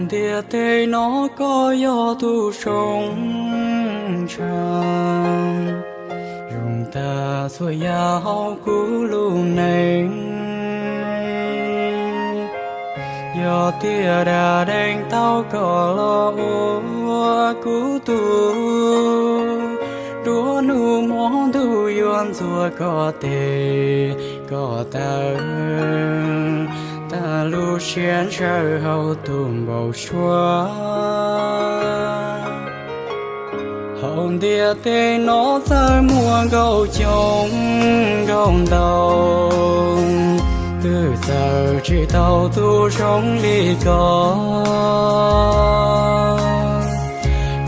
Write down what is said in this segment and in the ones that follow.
Ntiaj teb no koj yog tus zoo tshaj, zoo tag txhua yam hauv kuv lub neej. Yog tias dag deev tau koj los ua kuv tug, nruab hnub hmo ntuj yuav ntxuav koj tes koj taw, tag lub siab ntshaw hauv tus npau suav. Hauv ntiaj teb no txawm muaj nkauj coob nkauj ntau, twb txawm tsis tau tus zoo li koj.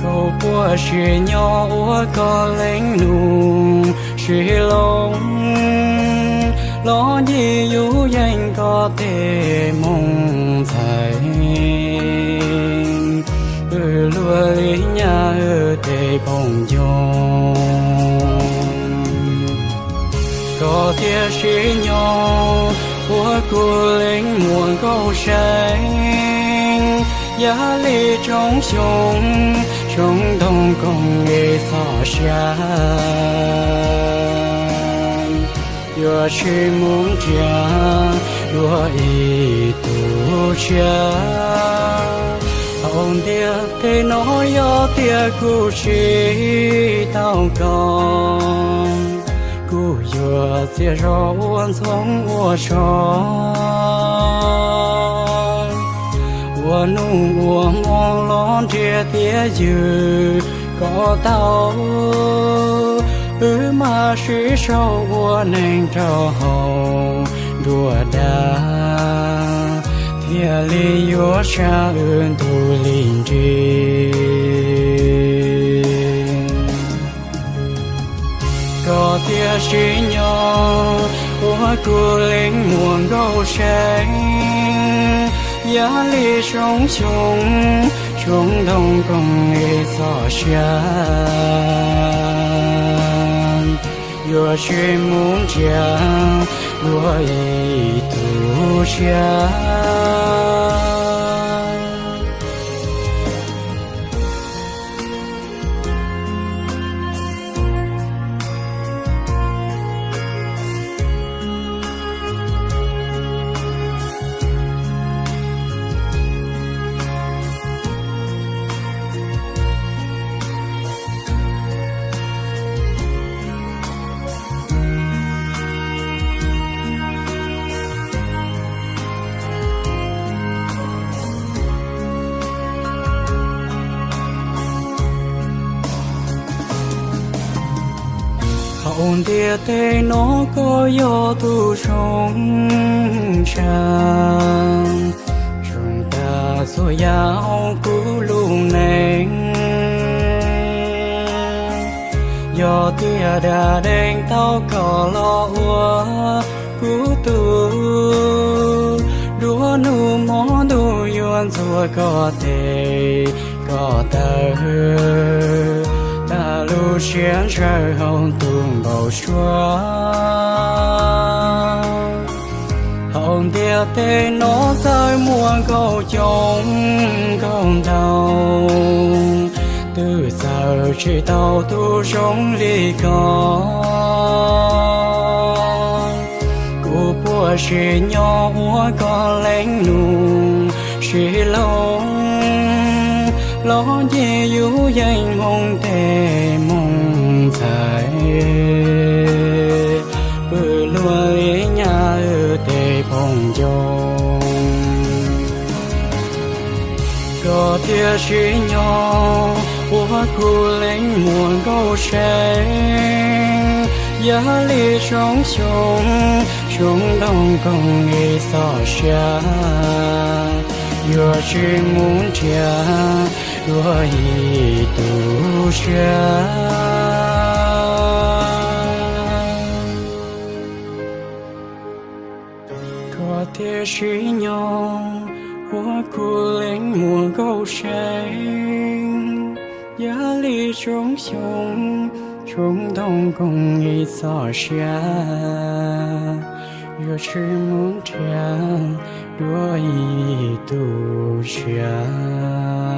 Koj puas sim nyob ua koj leej nus sib hloov, los ncig yus yeej koj tej moo ntxhais, pw luag li nyab tej phooj ywg. Koj thiaj sim nyob ua kuv leej muam nkauj seev, yam li tsoob xyoob, tsoob ntoo koog li txoj sia, yuav tsis mus nrhiav dua ib tug tshiab. Hauv ntiaj teb no yog tias kuv tsis tau koj, kuv yuav txias zog ua ntxhoo ua zog, ua hnub ua hmo los nrhiav thiab ywg koj tau. Wb mam sib sau ua neej rau hauv nruab dag, thiaj li yuav tshaj wb ntuj li nrig. Koj thiaj sim nyob ua kuv leej muam nkauj seev, yam li tsoob xyoob, tsoob ntoo koog li txoj sia, yuav tsis mus nrhiav dua ib tug tshiab. Hauv ntiaj teb no koj yog tus zoo tshaj, zoo tag txhua yam hauv kuv lub neej. Yog tias dag deev tau koj los ua kuv tug, nruab hnub hmo ntuj yuav ntxuav koj tes koj taw, tag lub siab ntshaw hauv tus npau suav. Hauv ntiaj teb no txawm muaj nkauj coob nkauj ntau, twb txawm tsis tau tus zoo li koj. Kuv puas sim nyob ua koj leej nus sib hloov, los ncig yus yeej hmoov tej moo ntxhais, pw luag li nyab tej phooj ywg. Koj thiaj sim nyob ua kuv leej muam nkauj seev, yam li tsoob xyoob, tsoob ntoo koog li txoj sia, yuav tsis mus nrhiav dua ib tug tshiab. Koj thiaj sim nyob ua kuv leej muam nkauj seev, yam li tsoob xyoob, tsoob ntoo koog li txoj sia, Yuav tsis mus nrhiav dua ib tug tshiab.